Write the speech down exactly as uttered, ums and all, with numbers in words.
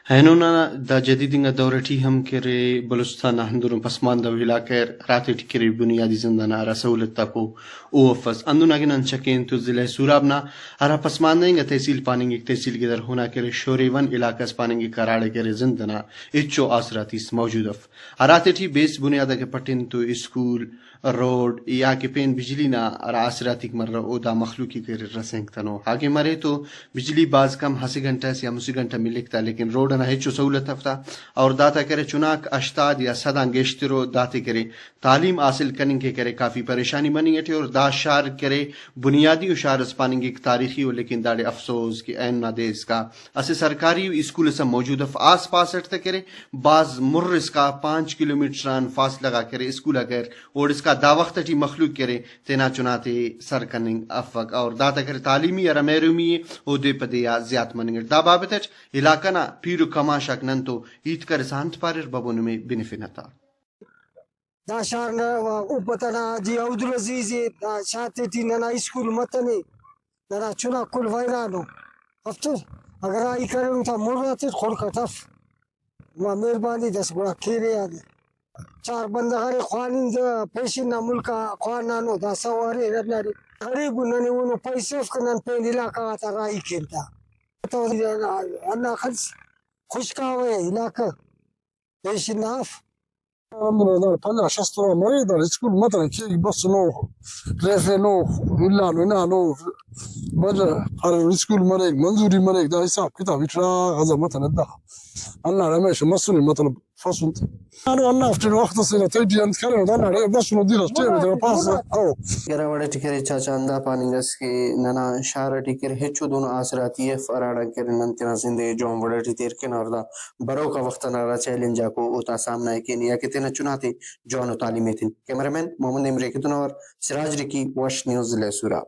اینو نا دا جدید انگا دور ٹی ہم کہ ارے بلوچستان نا ہندنو پسماندہ و علاقہ ارے ہراتے ٹی کہ ارے بنیادی زند ئنا ہرا سہولت آکو او افس۔ ہندن اگہ نن چکین تو ضلع سوراب نا ہرا پسماندہ انگا تحصیل پاننگک، تحصیل گدر ہونا کہ ارے شوریون علاقہ اس پاننگک، ہراڑے کہ ارے زند ئنا ہچو آسراتیس موجود اف۔ ہراتے ٹی بیس بنیاد اگہ پٹن تو اسکول، روڈ یا کہ پین بجلی نا ہرا آسراتیک مرہ، او دا مخلوق ءِ کہ ارے رسینگتنو۔ اگہ مرے تو بجلی بھاز کم، اسہ گھنٹہ ئس یا مسہ گھنٹہ ملک تا، لیکن روڈ ئنا ہچو سہولت اف تا۔ اور داتا کہ ارے چناک ہشتاد یا صد آن گیشترو داتے کہ ارے تعلیم حاصل کننگ کہ ارے کافی پریشانی مننگ ٹی، اور دا شار کہ ارے بنیادی و شار ئس پاننگک تاریخی ءُ، لیکن داڑے افسوز کہ اینو نا دے اسکا اسہ سرکاری اسکول ئس ہم موجود اف۔ آس پاس ئٹ تہ کہ ارے بھاز مُر اسکا پانچ کلومیٹر آن فاصلہ غا کہ ارے اسکول آ کہ ارے اوڑسکا دا وخت ٹی مخلوق کہ ارے تینا چناتے سر کننگ افک، اور داتا کہ ارے تعلیمی ہرا محرومی ءِ او دے پہ دے آ زیات مننگ اٹ۔ دا بابت اٹ علاقہ نا پیر و کماش آک نن تو ہیت کرسا انت پاریر، ببو نمے بنفنہ تا۔ دا شار نا اوپت ئنا حاجی عبدالعزیز ءِ، دا شار تیٹی ننا اسکول متنے، ننا چنا کل ویران ءُ۔ افسوس، اگر راہی کرینو تا مُر آتیٹ خڑک اٹ اف۔ نما مہربانی دس گڑا کیرے آ دے۔ چار بندغ ارے خوانندہ پیشن نا ملک آ خوانانو، دا سوارے ہنداڑے غریب ءُ، ننے اونو پیسہ اف کہ نن پین علاقہ غاتا راہی کین تا۔ تو ہندا خنس خشکاوہ علاقہ پیشن نا اف۔ ہندنو داڑے پنجاہ شست اوور مریک، داڑے اسکول متنے کیک، بسنو، ریفینو، الانو، ہنانو، بجا، ہر اسکول مریک، منظوری مریک، دا حساب کتاب اٹ را غزہ متنے دا۔ ہنداڑے ہمیشہ مسنے مطلب فصل۔ ہنداڑے ہندافتے وخت سے تیٹی انت کرینو، ہنداڑے بسنو دیر اس ٹیم تینا پاس او۔ گڑا وڑ ٹی کرے چاچا ہندا پاننگ اس کہ ننا شار ٹی کرے ہچو دونو آسراتی اف، ہراڑان کرے نن تینا زند ئے جوان وڑ ٹی تیر کینہ اور دا بروکا وخت ئنا ہرا چیلنج آکو اوتا سامنا ءِ کین یا کہ تینا چناتے جوانو تعلیم ایتن۔ کیمرہ مین محمد نعیم ریک تون اور سراج رکی، وش نیوز، ضلع سوراب۔